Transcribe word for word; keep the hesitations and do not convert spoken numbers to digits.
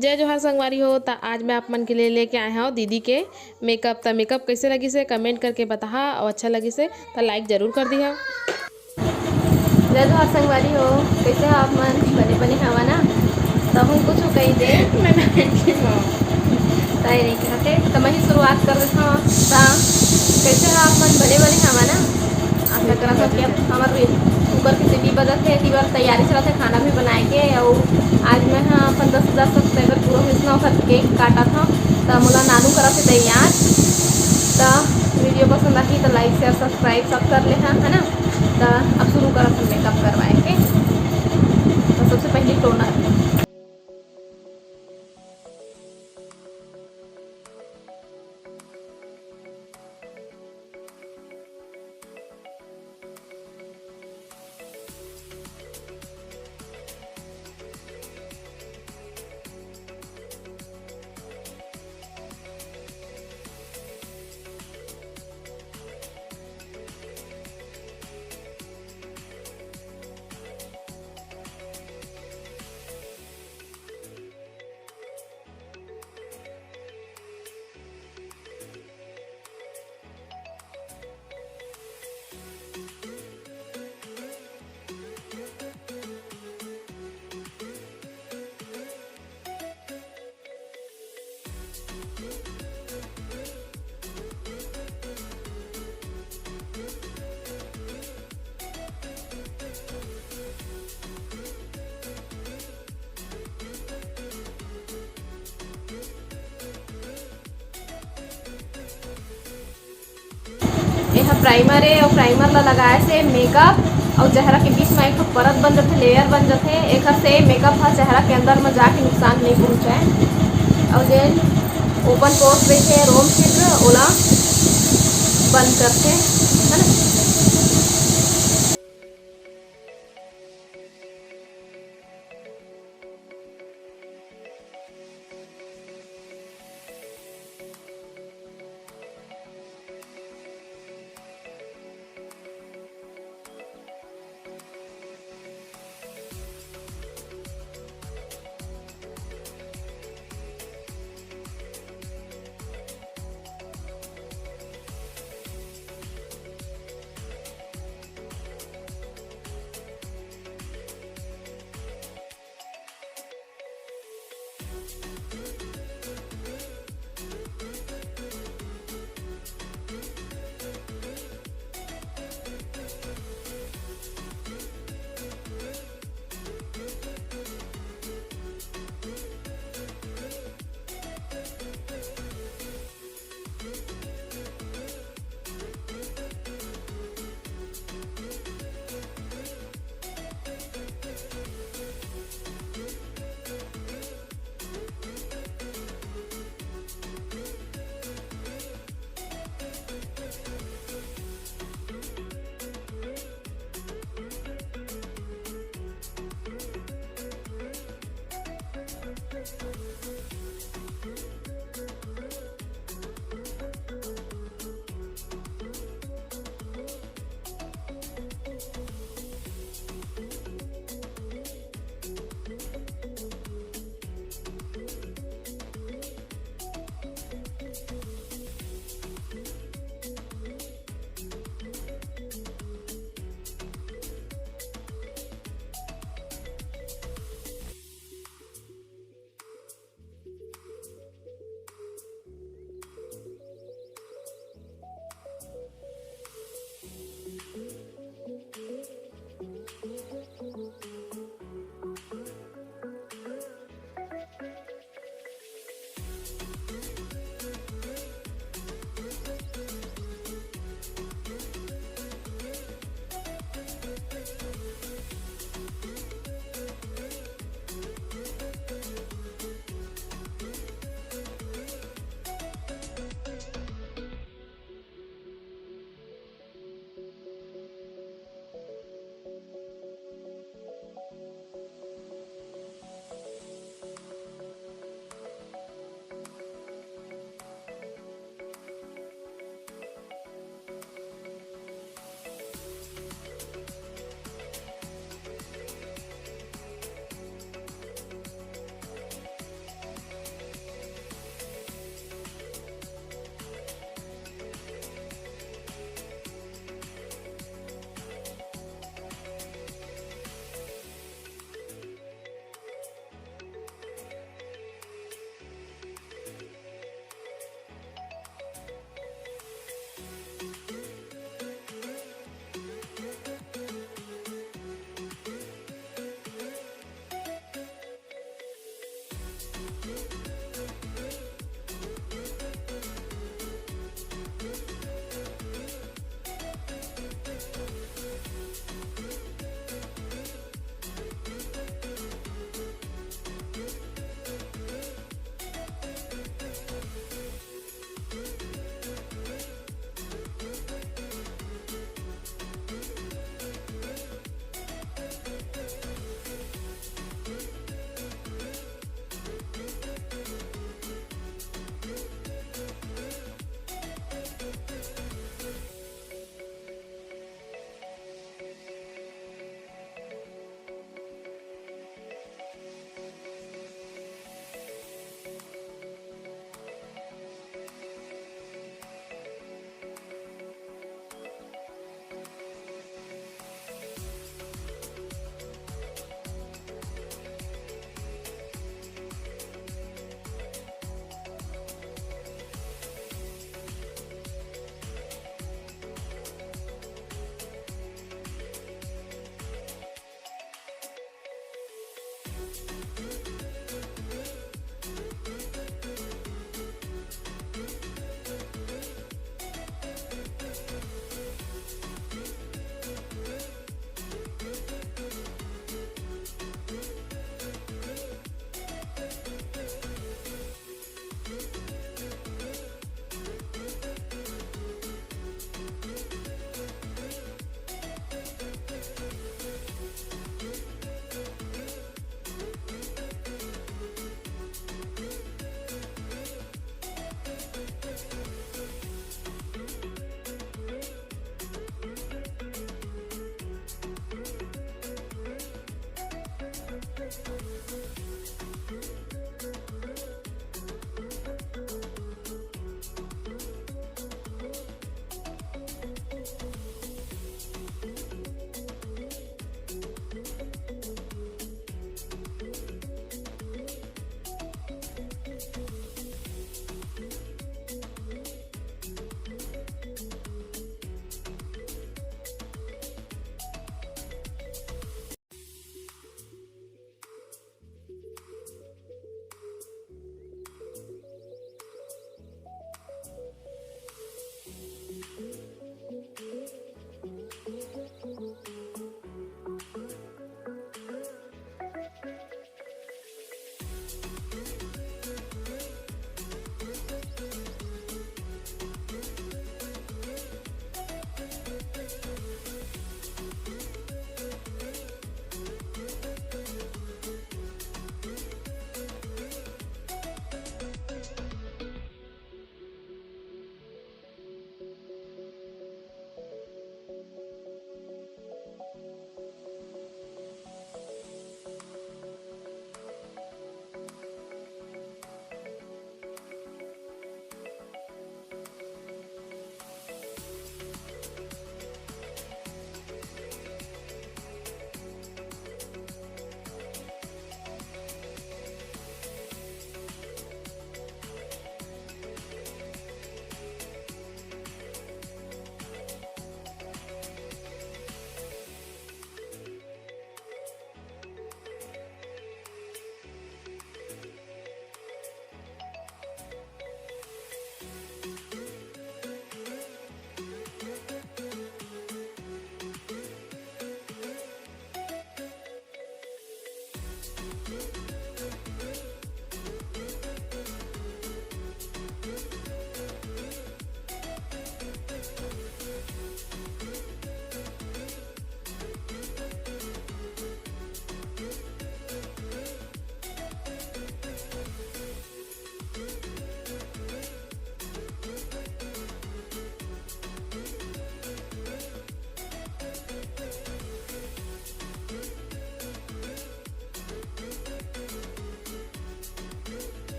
जय जोहार संगवारी हो, त आज मैं आप मन के लिए लेके आए हव दीदी के मेकअप। त मेकअप कैसे लगिस हे, कमेंट करके बताहा, अउ अच्छा लगिस हे त लाइक जरूर कर दिहा। जय जोहार संगवारी हो, कैसे हो आप मन? बने बने हवा ना? त हम कुछ कही दे। मैं ना बैठी हूँ। ताई नहीं कहते, त मैं ही शुरुआत कर देता हूँ। त कैसे हो आप मन? बने बने हवा ना? आशा करत हूँ कि अब हमर रे-, कुकर के सीटी बजत हे, कि बर तैयारी चलत हे खाना भी बनाए के। अउ आज मैं ह अपन दस हजार सब्सक्राइबर पूरा होइस ना, ओकर केक काटत हूँ। त मोला नानू करत हे तैयार। त वीडियो पसंद आही त लाइक, शेयर, सब्सक्राइब सब कर ले हा, है ना? त अब शुरू करत हन मेकअप करवाए के। त सबसे पहले टोनर। एहा प्राइमर ए, अउ प्राइमर ला लगाए से मेकअप अउ चेहरा के बीच म एक ठो परत बन जथे, लेयर बन जथे। एखर से मेकअप ह चेहरा के अंदर म जाके नुकसान नइ पहुंचाए। अउ जेन ओपन पोर्स रहिथे, रोम क्षेत्र, ओला बंद करथे, है ना?